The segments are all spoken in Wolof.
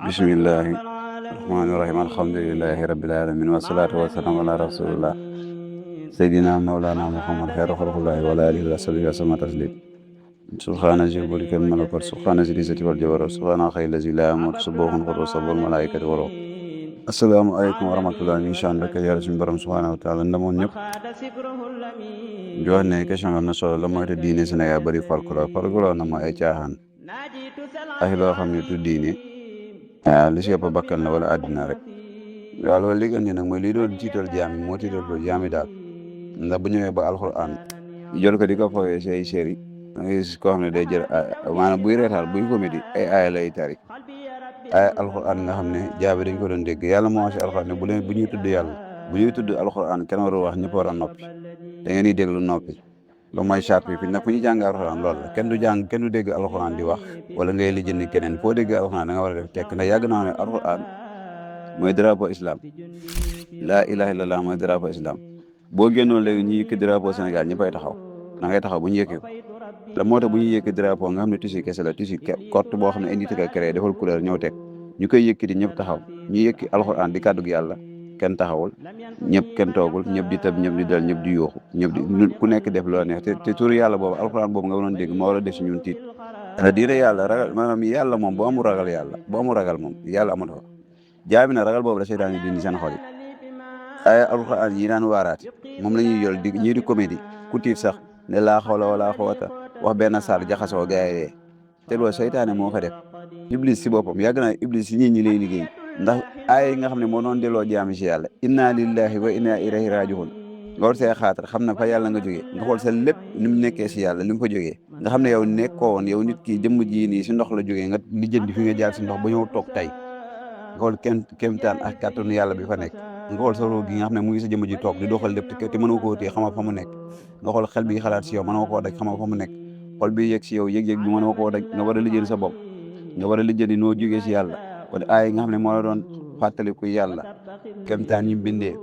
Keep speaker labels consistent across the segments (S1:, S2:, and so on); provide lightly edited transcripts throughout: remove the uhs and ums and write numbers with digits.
S1: bismillahi rahmaani rahim alhamdulilahi rabbil alamin wasalaatu wasalaam ala rasulillah seydina mawlana muhammad xeeru xalqullahi wala alihi wa sahbihi wa sallam taslim subhaana zi mulki wal malakut subhaana zi izzati wal jabarut subhaana xayri lazi laa yamuut subuhun qudus wal malaikatu wa ruh assalaamu aleykum wa rahmatullah ñu ngi sant rek yàlla suñu borom subhaanahu wa taala ndamoon ñëpp di wax ne question am na solo la mooy te diine Sénégal bëri folklore na mooy ay caaxaan ay loo xam ne du diine waaw li si ëpp bakkan la wala àddina rek waaw loolu li gën nag mooy lii doon tiital jaam yi moo tiital ko jaam yi daal ndax bu ñëwee ba alxuraan jël ko di ko fooyee si ay série da ngay gis koo xam ne day jël maanaam buy reetaal buy comédie ay aaya lay tari ay alxuraan nga xam ne jaabi dañ ko doon dégg yàlla moo wax si alxuraan ne bu ñuy tudd yàlla bu ñuy tudd alxuraan kenn warul wax ñëpp war a noppi da ngeen di déglu noppi loolu mooy charte bi fi nag fu ñu jàng alxuraan loolu la kenn du dégg alxuraan di wax wala ngay lijjanti keneen foo dégg alxuraan da nga war a def tekk ndax yàgg naa ne alxuraan mooy drapeau islam laa ilaha illallah mooy drapeau islam boo génnoon léegi ñu yëkki drapeau Sénégal ñëppay taxaw da ngay taxaw bu ñu yëkkee ko la moo tax bu ñu yëkki drapeau nga xam ne tissu kese la tissu korte boo xam ne indi ka créé defal couleur ñëw teg ñu koy yëkki di ñëpp taxaw ñu yëkki alxuraan di kàddug yàlla kenn taxawul ñëpp kenn toogul ñëpp di tëb ñëpp di dal ñëpp di yuuxu ñëpp di ku nekk def loo neex te turu yàlla boobu alxuraan boobu nga waroon dégg moo war a def si ñun tiit diine yàlla ragal maanaam yàlla moom boo amul ragal yàlla boo amul ragal moom yàlla amul fa jaami na ragal boobu la seytaan yi dindi seen xol yi ay alxuraan yi daan waaraati moom la ñuy yol di ñii di comédie ku tiit sax ne laa xawla wala xawata wax benn saar jaxasoo gars yi te loolu seytaane moo ko def iblis si boppam yàgg naa iblis si ñi lay liggéey ndax aaya yi nga xam ne moo doon delloo jaami si yàlla inna lillahi wa inna ilayhi rajiun nga war see xaatar xam na fa yàlla nga jógee nga xool sa lépp ni mu nekkee si yàlla li mu fa jógee nga xam ne yow nekkoo woon yow nit ki jëmm ji nii si ndox la jógee nga lijjanti fi nga jaar si ndox ba ñëw toog tey nga xool kéemtaan ak kàttanu yàlla bi fa nekk nga xool sa roo gi nga xam ne mu ngi sa jëmm ji toog di doxal lépp te mënoo koo téye xamal fa mu nekk nga xool xel bi xalaat si yow mënoo koo daj xamal fa mu nekk xool bi yëg si yow yëg-yëg bi mënoo koo daj nga war a lijjanti sa bopp nga war a lijjanti noo jógee si yàlla wala aaya nga xam ne moo la doon fàttaliku yàlla kéemtaan yi bindee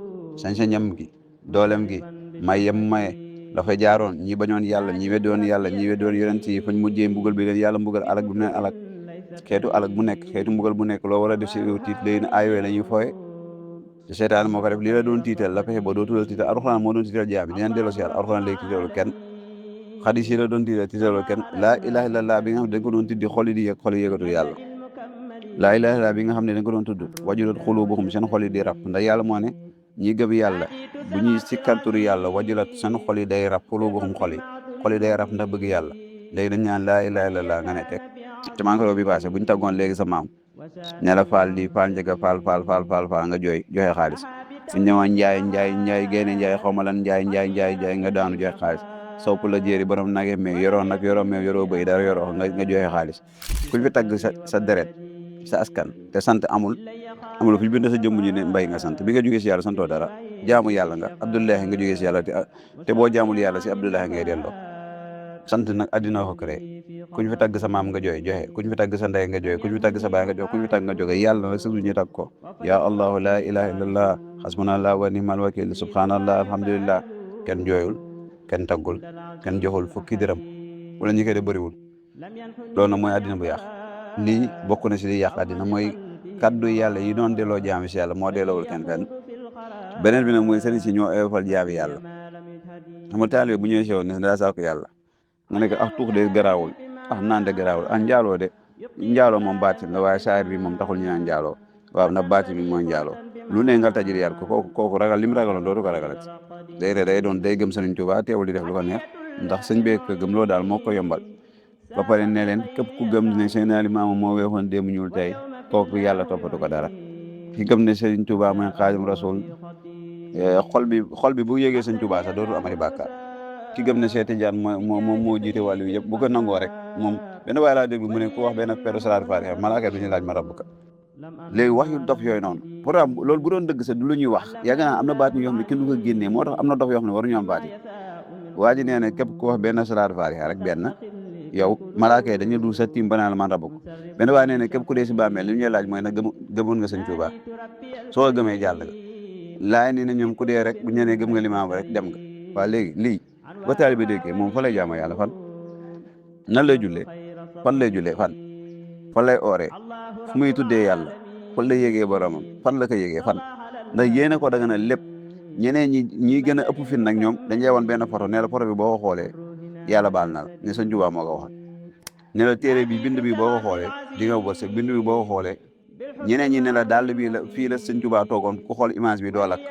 S1: sañ-sañam gi doolem gi may yem maye dafa jaaroon ñi bañoon yàlla ñi weddoon yàlla ñi weddoon yonent yi fañ mujjee mbugal bi leen yàlla mbugal alag bu ne alag xeetu alag bu nekk xeetu mbugal bu nekk loo war a def si yow tiit léegi aayoo la ñuy fooye te seytaan moo ko def lii la doon tiital la fexe ba dootul tiital alxuraan moo doon tiital jaam yi dinañ delloo si yàlla alxuraan léegi tiitalul kenn xadis yi la doon tiitalul kenn laa ilaha illallah bi nga xam ne dañ ko doon tuddi xol yi di yëg xol yi yëgatul yàlla laa ilaha illallah bi nga xam ne dañ ko doon tudd wajulat xulubuhum seen xol yi di rab ndax yàlla moo ne ñi gëm yàlla bu ñuy sikkanturu yàlla wajulat seen xol yi day rab xulubuhum xol yi day rab ndax bëgg yàlla léegi dañ ñaan laa ilaha illallah nga ne teg te maa ngi ko bi passé bu ñu taggoon léegi sa maam ne la faal di faal njëga faal nga joxe xaalis suñ ñëwoon njaay génne njaay xawma lan njaay nga daanu joxe xaalis sopp la jéeri borom nage meew yoroo nag yoroo meew yoroo bëy dara yoroo nga joxe xaalis kuñ fi tagg sa deret sa askan te sant amul fi bind sa jëmm ji ne mbay nga sant bi nga jógee si yàlla santoo dara jaamu yàlla nga abdullahi nga jógee si yàlla te boo jaamul yàlla si abdullahi ngay delloo sant nag addina ko créé kuñ fi tagg sa maam nga joxe kuñ fi tagg sa ndey nga joxe kuñ fi tagg sa baay nga joxe kuñ fi tagg nga joxe yàlla nag sëdu ñu tagg ko ya allahu la ilaha illallah hasbunallah wa ni'mal wakil subhanallah alhamdulillah kenn jooyul kenn taggul kenn joxul fukki dërëm wala ñi koy de bëriwul loolu nag mooy addina bu yàq lii bokk na si li yàq àddina mooy kaddu yàlla yi doon delloo jaami si yàlla moo delloowul kenn fenn beneen bi nag mooy sëriñ si ñoo oyofal jaami yàlla xam nga taalibe bu ñëwee si yow ne daa saako yàlla nga ne ko tuux de garaawul naan de garaawul njaaloo de njaaloo moom baatin la waaye saayir bi moom taxul ñu naan njaaloo waaw ndax baatin bi mooy njaaloo lu ne nga tajir yar ko kooku ragal li mu ragaloon dootu ko ragalat day gëm Sëriñ Tuubaa teewul di def lu ko neex ndax sëñ bee ko gëm loo daal moo ko yombal ba pare ne leen képp ku gëm ne seen alimaama moo weexoon démb ñuul tey kooku yàlla toppatu ko dara ki gëm ne Sëriñ Tuubaa mooy Xaadimu Rasuul xol bi bu yégee Sëriñ Tuubaa sax dootul amati bàkkaar ki gëm ne Seex Tijaan moo jiite wàllu yëpp bu ko nangoo rek moom benn waaye laa déglu mu ne ku wax benn peru salaatu faatiha malaaka bi ñu laaj ma rabbuka léegi wax yu dof yooyu noonu pourtant loolu bu doon dëgg sax du lu ñuy wax yàgg naa am na baat yoo xam ne kenn du ko génnee moo tax am na dof yoo xam ne waruñu am baat yi waa ji nee ne képp ku wax benn salaatu faatiha rek benn yow malaaka yi dañuy dul sa tiim banaa la man rabbuka benn waaye nee ne képp ku dee si bàmmeel li ñu laaj mooy nag gëmoon nga Sëñ Tuubaa soo ko gëmee jàll nga laay nii ne ñoom ku dee rek bu ñu nee gëm nga limaam rek dem nga waa léegi lii ba taalibe bi déggee moom fa lay jaamoo yàlla fan nan lay jullee fan lay jullee fan lay ooree fu muy tuddee yàlla fan la yégee boromam fan la ko yégee fan ndax yéene ko da nga ne lépp ñeneen ñi gën a ëpp fin nag ñoom dañ lay woon benn photo ne la photo bi boo ko xoolee yàlla baal na la ne Sëñ Tuubaa moo ko waxoon ne la téere bi bind bi boo ko xoolee di nga wërsëg bind bi boo ko xoolee ñeneen ñi ne la dàll bii la fii la Sëñ Tuubaa toogoon ku xool image bi doo lakk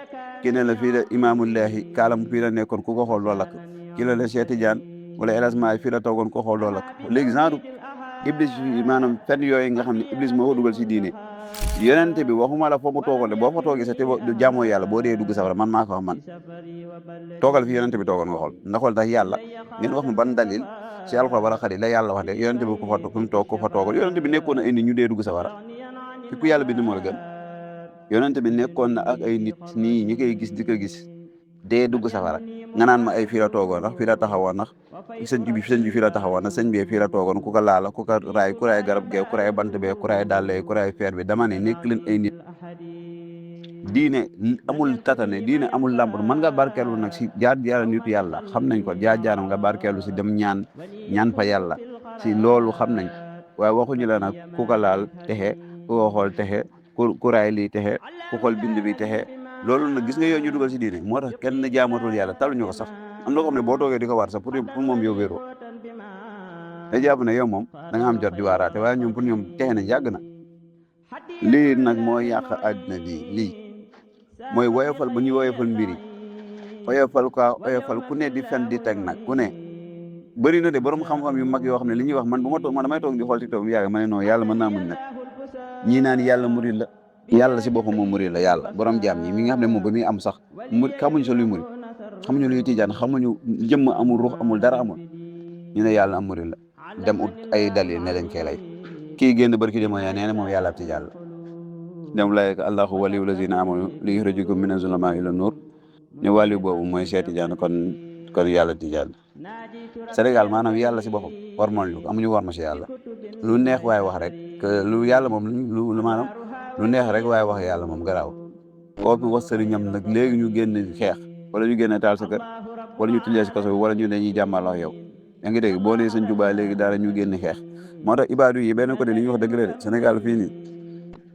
S1: ki ne la fii la imaamullahi kaalam fii la nekkoon ku ko xool doo lakk ki la Cheikh Tidiane wala El Hadj Maalik fii la toogoon ku xool doo lakk léegi genre iblis maanaam fenn yooyu nga xam ne iblis moo ko dugal si diine yonente bi waxuma la foo mu toogoon de boo fa toogee sa te jaamoo yàlla boo dee dugg safara man maa ko wax man toogal fi yonente bi toogoon nga xool ndax xool tax yàlla ngeen wax ma ban dalil si alxuraan wala xadis la yàlla wax de yonente bi ku fa toog ku fa toogal yonente bi nekkoon na ay nit ñu dee dugg safara fi ku yàlla bind moo la gën yonente bi nekkoon na ak ay nit nii ñi koy gis di ko gis dee dugg safara nga naan ma ay fii la toogoon ndax fii la taxawoon ndax sëñ bi fii la taxawoon ndax sëñ bi fii la toogoon ku ko laala ku ko raay ku raay garab gee ku raay bant bee ku raay dàllee ku raay feer bi dama ne nekk leen ay nit diine amul tatane diine amul làmb mën nga barkeelu nag si jaar nitu yàlla xam nañ ko jaar-jaaram nga barkeelu si dem ñaan fa yàlla si loolu xam nañ waaye waxuñu la nag ku ko laal texe ku ko xool texe ku raay lii texe ku xool bind bi texe loolu nag gis nga yow ñu dugal si diine moo tax kenn jaamatul yàlla taluñu ko sax am na ko xam ne boo toogee di ko waar sax pour moom yow wéeroo day jàpp ne yow moom da nga am jot di waaraate waaye ñoom pour ñoom texe nañ yàgg na lii nag mooy yàq àddina bi lii mooy woyofal bu ñuy woyofal mbiri oyofal ku ne di fen di teg nag ku ne bëri na de borom xam-xam yu mag yoo xam ne li ñuy wax man bu ma toog man damay toog di xool TikTok bi yàgg ma ne non yàlla mën naa muñ nag ñii naan yàlla murid la yàlla si boppam moom murid la yàlla borom jaam ñi mi nga xam ne moom ba muy am sax xamuñ sa luy murid xamuñu luy tijaan xamuñu jëmm amul ruux amul dara amul ñu ne yàlla am murid la dem ut ay dalil ne leen kee lay kii génn barki demo yaa nee na moom yàlla ab tijaan la dem layka allahu waliyu lazina amanu li yuxrijukum mina zulumaati ila nuur ne waliyu boobu mooy Cheikh Tidiane kon yàlla Tidiane Sénégal maanaam yàlla si boppam warmal ñu ko amuñu warma si yàlla lu neex waaye wax rek lu yàlla moom lu maanaam lu neex rek waaye wax yàlla moom garaaw koo fi wax sëriñam nag léegi ñu génn xeex wala ñu génn taal sa kër wala ñu tëjee si kaso bi wala ñu dañuy jàmmaloo yow yaa ngi dégg boo nee Sëñ Tuubaa léegi daara ñu génn xeex moo tax ibaadu yi benn côté li ñuy wax dëgg la de Sénégal fii nii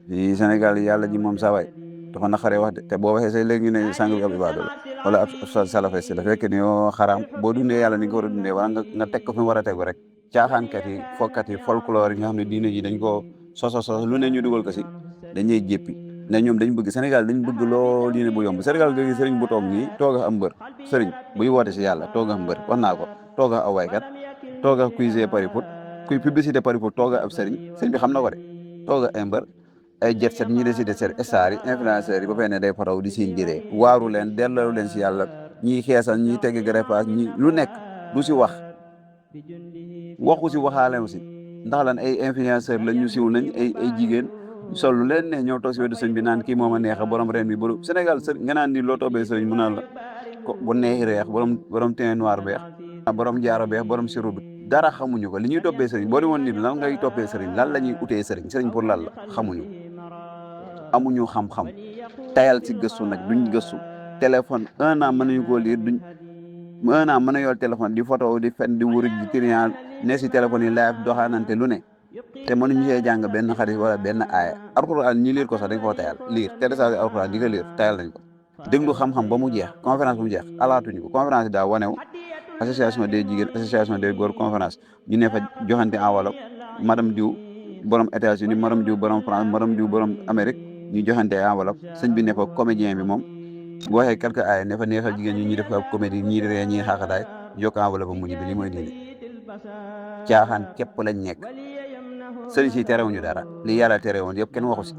S1: fii Sénégal yàlla ji moom sawaay dafa naqaree wax de te boo waxee say léegi ñu ne sang bi ab ibaadu la wala ab salafe si la fekk ni yoo xaraam boo dundee yàlla ni nga ko war a dundee wala nga teg ko fi mu war a tegu rek caaxaankat yi fokkat yi folklore yi nga xam ne diine ji dañ koo sos lu ne ñu dugal ko si dañuy jéppi ne ñoom dañ bëgg Sénégal dañ bëgg lool diine bu yomb Sénégal léegi sëriñ bu toog nii toog a am mbër sëriñ buy woote si yàlla toog a am mbër wax naa ko toog a aw waykat toog a kuy see pari foot kuy publicité pari foot toog a ab sëriñ bi xam na ko de toog a ay mbër ay jet set ñi décidé ser star yi influenceurs yi ba fay ne day faraw di siin jëree waaru leen delloo leen si yàlla ñiy xeesal ñiy tegg greffage ñi lu nekk du si waxu si waxaalew si ndax lan ay influenceurs lañ ñu siw nañ ay jigéen sol lu leen ne ñëw toog si wetu sëñ bi naan kii moom a neex borom ren bi borom Sénégal sëriñ nga naan ni loo toobee sëriñ mu naan la ko bu neexi reex borom teint noir beex borom jaaro beex borom siru bi dara xamuñu ko li ñuy toppee sëriñ boo di woon nit lan ngay toppee sëriñ lan la ñuy utee sëriñ pour lan la xamuñu amuñu xam-xam tayal ci gëstu nag duñ gëstu téléphone 1 an mën nañu koo lire duñ 1 an mën na yor téléphone di photo di fen di wuruj di trian ne si téléphone yi live doxaanante lu ne te mënuñu see jàng benn xadis wala benn aaya alxuraan ñi liir ko sax dañ koo tayal liir télécharge alxuraan di ko liir tayal nañ ko déglu xam-xam ba mu jeex conférence ba mu jeex alaatuñu ko conférence daa wanew association des jigéen association des góor conférence ñu ne fa joxante enveloppe madame diw borom États-Unis madame diw borom France madame diw borom Amérique ñu joxante enveloppe sëñ bi ne fa comédien bi moom bu waxee quelque aaya ne fa neexal jigéen ñi def ko comédie ñii ree ñii xaaxataay jokk enveloppe ba mujj bi li mooy diine caaxaan képp lañ nekk sëriñ si terewuñu dara li yàlla terewoon yëpp kenn waxu si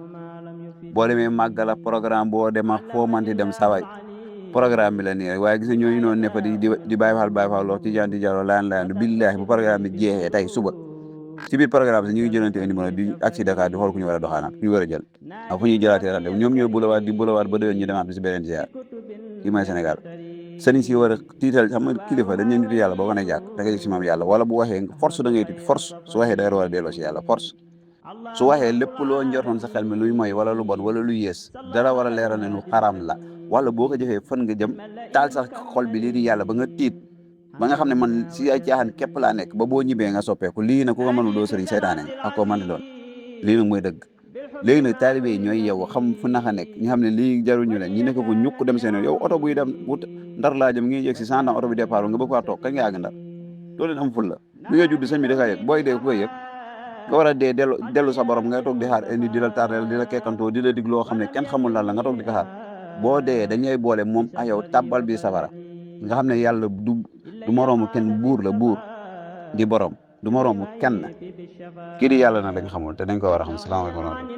S1: boo demee màggala programme boo dem ak foo manti dem saway programme bi la nii rek waaye gis nga ñooñu noonu ne fa di bàyyi faal loo tijaan laan billaahi bu programme bi jeexee tey suba si biir programme bi ñu ngi jëlante ay numéro di agsi Dakar di xool ku ñu war a doxaanaat ku ñu war a jël ak fu ñuy jëlaatee rendez-vous ñoom ñooy bulawaat ba déwén ñu demaat bi si beneen ziar kii mooy Sénégal sëriñ si war a tiital xam nga kilifa dañ leen nitu yàlla boo ko ne jàkk da nga yëg si moom yàlla wala bu waxee force da ngay tiit force su waxee da war a delloo si yàlla force su waxee lépp loo njortoon sa xel mi luy moy wala lu bon wala lu yées dara war a leeral ne lu xaram la wala boo ko jëfee fan nga jëm taal sax xol bi lii di yàlla ba nga tiit ba nga xam ne man si ay caaxaan képp laa nekk ba boo ñibbee nga soppeeku lii na ku ko mënul doo sëriñ seytaane ak koo mën di doon lii nag mooy dëgg léegi nag taalibe yi ñooy yow xam fu naxa nekk ñu xam ne lii jaruñu leen ñi nekk ko ñukk dem seen yow oto buy dem ndar laa jëm ngi yegg si 100 ans oto bi départ nga bëgg faa toog kañ nga yàgg ndar doo leen am ful la bi nga judd sëñ bi da kaa yëg booy dee ku koy yëg nga war a dee dellu sa borom ngay toog di xaar indi di la tardel di la kekkantoo di la dig loo xam ne kenn xamul lan la nga toog di ko xaar boo dee dañuy boole moom a yow tàbbal bi safara nga xam ne yàlla du moroomu kenn buur la buur di borom du moroomu kenn kii di yàlla nag dañ xamul te dañ ko war a xam salaamaaleykum wa rahmatulah